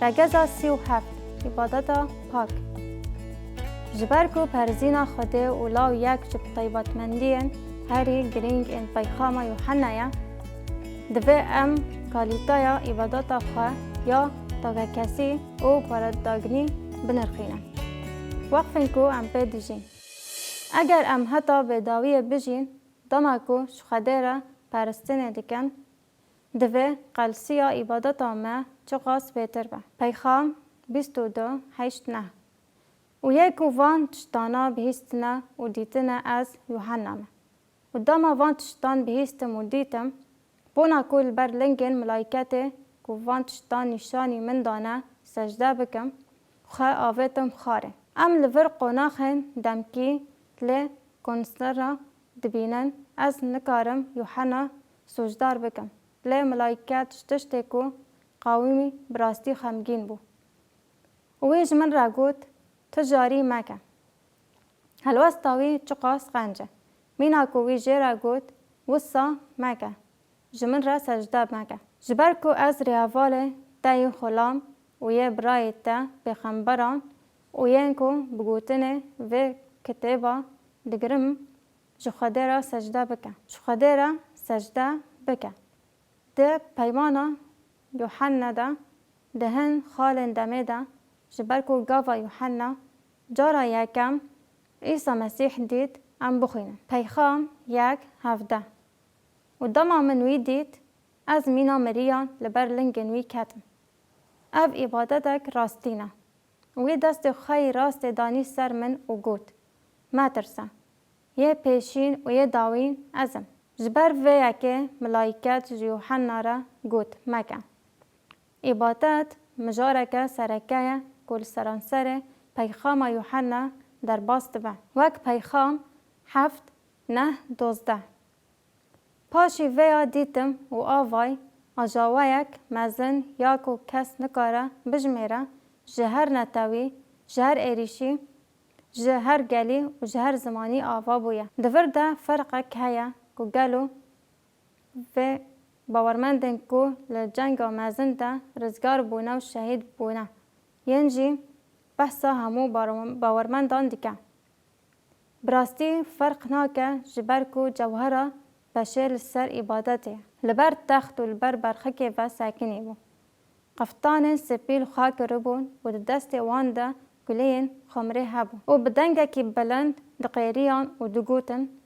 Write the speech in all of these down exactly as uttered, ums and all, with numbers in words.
Regeza sî û heft, Îbadeta pak. Ji ber ku perzîna Xwedê û law yek ji taybetmendiyên herî girîng ên peyxama Yuhanna ye, divê em kalîteya îbadeta xwe ya takekesî û paredagirî binirxînin. Wexfên ku em pê dijîn. Eger em heta bêdawiyê bijîn, dema ku ji Xwedê re peristinê dikin, divê qelsiya îbadeta me çiqas bêtir be. Peyxam bîst û du heşt neh. Û yê ku van tiştana bihîstine û dîtine ez Yuhanna me. Û dema van tiştan bihîstim û dîtim, bona ku li ber lingên milayketê ku van tiştan nîşanî min dane secde bikim, xwe avêtim xarê. Em li vir qonaxên demkî lê konserva dibînin, ez nikarim Yuhanna sûcdar bikim. Lê milayket ji tiştê ku qawimî bi rastî xemgîn bû. Û wî ji min re got, tu carî meke. Helwesta wî çiqas qenc e. Mîna ku wî jê re got, wisa meke. Ji min re secde meke. Ji ber ku ez rêhevalê te yî xulam û yê birayê te pêxemberan û yên ku bi gotinê vê kitêba digirim, ji Xwedê re secde bike. Ji Xwedê re secde bike. Di peymana Yuhanna de, di hin xalên demê de, ji ber ku gava Yuhanna cara yekem Îsa Mesîh dît, em bixwînin. Peyxam yek hevdeh. Û dema min wî dît, ez mîna miriyan li ber lingên wî ketim. Ev îbadetek rastîn e. Wî destê xwe yê rastê danî ser min û got, metirse. Yê pêşîn û yê dawîn ez im. Ji ber vê yekê milayket ji Yuhanna re got, meke. Îbadet mijareke sereke ye ku li seranserê peyxama Yuhanna derbas dibe. Wek peyxam heft neh dozdeh. Paşî vêya dîtim û avay ajawayek mezin ya ku kes nikare bijimêre, ji her netewî, ji her êrîşî, ji her gelî û ji her zimanî ava bûye. Di vir de ferqek heye ku gelo vê bawermendên ku li cenga mezin de rizgar bûne û şehîd bûne, yên jî behsa hemû bar-, bawermendan dike. Bi rastî ferq nake, ji ber ku cewhera beşê li ser îbadetê ye. Li ber text û li ber berxikê ve sekinî bû. Qeftanên spî li xwe kiribûn û di destê wan de guleyên xumrê hebû. Û bi dengekî bilind diqêriyan û digotin,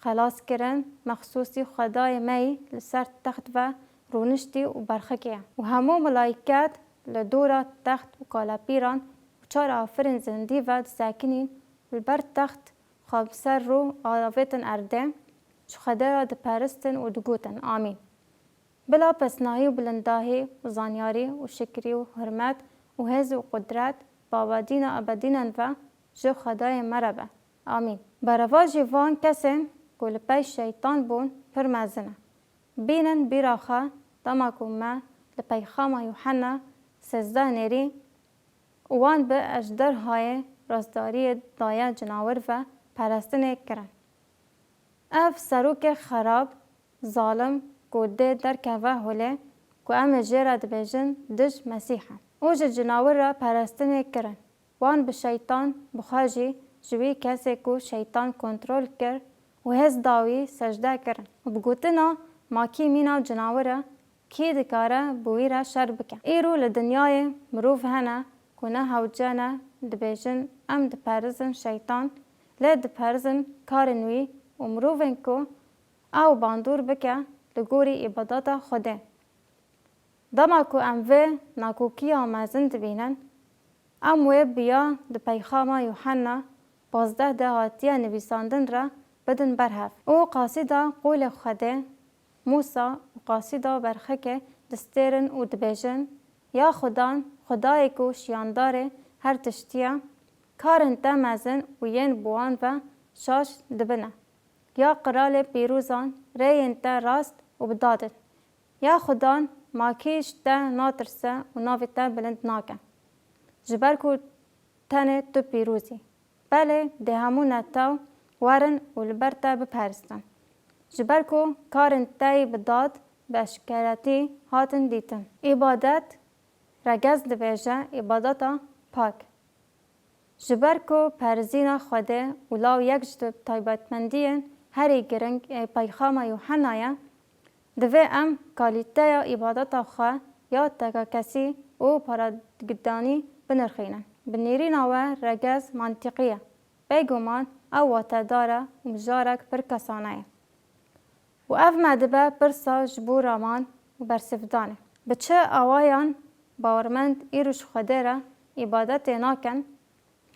Xelaskirin mexsûsî Xwedayê me yî li ser text ve rûniştî û berxikê ye. Û hemû milayket li dora text û kalepîran û çar afirên zindî ve disekinîn û li ber text xwe bi ser rû avêtin erdê, ji Xwedê re diperistin û digotin, Amîn. Bila pesnahî û bilindahî û zanyarî û şikrî û hurmet û hêz û qudret bi abadîna ebedînan ve ji Xwedayê me re be. Amîn. Berevajî van kesên ku li pey şeytan bûn pir mezin e. Bînin bîra xwe dema ku me li peyxama Yuhenna sêzdeh nêrî û wan bi ejderhayê rastdariyê daye cinawir ve perestinê kirin. Ev serokê xerab, zalim ku dê derkeve holê ku em ê jê re dibêjin dij Mesîh e. Û ji cinawir re perestinê kirin. Wan bi şeytan, bi xwe jî ji wî kesê ku şeytan kontrol kir û hêz da wî secde kirin. Û bi gotina, ma kî mîna cinawir e, kî dikare bi wî re şer bike? Îro li dinyayê mirov hene ku ne hewce ne dibêjin, em diperizin şeytan, lê diperizin karên wî û mirovên ku ew bandor bike li gorî îbadeta Xwedê. Dema ku em vê nakokiya mezin dibînin, em wê bi ya di peyxama Yuhenna pazdeh de hatiye nivîsandin re bidin ber hev. Û qasîda qolê Xwedê, Mûsa û qasîda berxikê distêrin û dibêjin, Ya Xudan, Xwedayê ku şiyandarê her tiştî ye, karên te mezin û yên bi wan ve şaş dibine. Ya Qiralê pîrozan, rêyên te rast û bi dad in. Ya Xudan, ma kî ji te natirse û navê te bilind nake? Ji ber ku tenê tu pîroz î. Belê, dê hemû netew werin û li ber te biperistin. Ji ber ku karên te yî bi dad, bi eşkeretî hatin dîtin. Îbadet, Regez dibêje îbadeta pak. Ji ber ku perzîna Xwedê û law yek ji taybetmendiyên herî giring ê peyxama Yûhenna ye, divê em kalîteya îbadeta xwe ya tekakesî û paradigdanî binirxînin. Bi nêrîna we regez mantîqî ye. Bêguman ew watedar e û mijarek pir kesane ye. Û ev me dibe pirsa ji bo raman û bersivdanê. Bi çi awayan bawermend îro ji Xwedê re îbadetê nakin,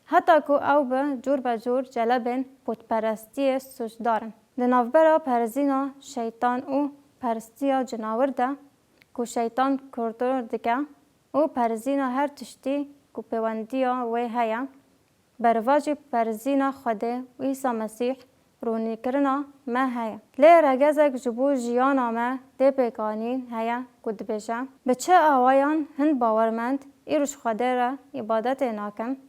heta ku ew bi cûr be cûr celebên pûtperestiyê sûcdar in? Di navbera perzîna şeytan û perstiya cinawir de, ku şeytan kontrol dike, û perzîna her tiştî ku pêwendiya wê heye, bervajî perzîna Xwedê û Îsa Mesîh rûnîkirina me heye. Lê regezek ji bo jiyana me tê pêkanîn heye ku dibêje, bi çi awayan hin bawermend îro ji Xwedê re îbadetê nakin,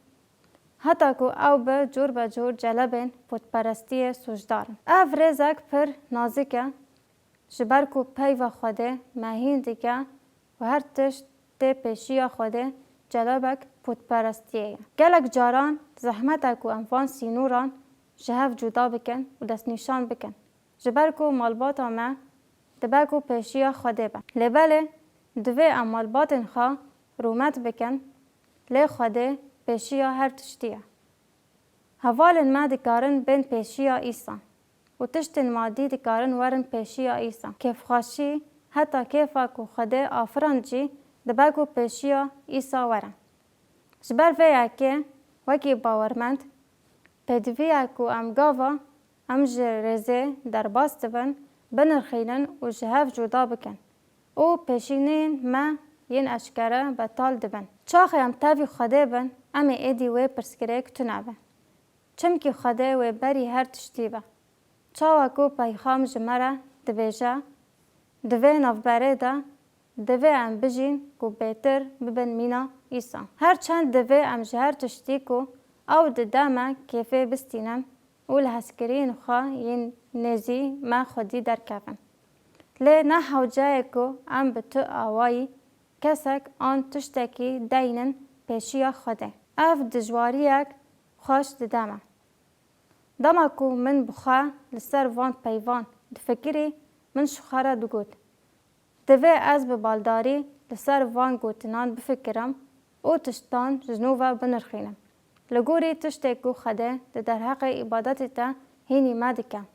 heta ku ew bi cûr be cûr celebên pûtperestiyê sûcdar in? Ev rêzek pir nazik e, ji ber ku peyva Xwedê me hîn dike û her tişt tê pêşiya Xwedê celebek pûtperestiyê ye. Gelek caran zehmet e ku em van sînoran ji hev cuda bikin û destnîşan bikin, ji ber ku malbata me dibe ku pêşiya Xwedê be. Lê belê, divê em malbatên xwe rûmet bikin, lê Xwedê pêşiya her tiştî ye. Hevalên me dikarin bên pêşiya Îsa û tiştên madî dikarin werin pêşiya Îsa. Kêfxweşî, heta kêfa ku Xwedê afirand jî dibe ku pêşiya Îsa werin. Ji ber vê yekê, wekî bawermend, pêdivî ye ku em gava em ji rêzê derbas dibin, binirxînin û ji hev cuda bikin û pêşîneyên me yên eşkere betal dibin. Çaxê em tevî Xwedê bin, em ê êdî wê pirsgirêk tune be. Çimkî Xwedê wê berî her tiştî be. Çawa ku peyxam ji me re dibêje, di vê navberê de divê em bijîn ku bêtir bibin mîna Îsa. Her çend divê em ji her tiştî ku ew dide me kêfê bistînin û li hezkiriyên xwe yên nêzî me xwedî derkevin. Lê ne hewce ye ku em bi tu awayî kesek an tiştekî deynin pêşiya Xwedê. Ev dijwariyek xweş dide me. Dema ku min bi xwe li ser van peyvan difikirî, min ji xwe re digot, divê ez bi baldarî li ser van gotinan bifikirim û tiştan ji nû ve binirxînim. Li gorî tiştê ku Xwedê di derheqê îbadetê de hînî me dike,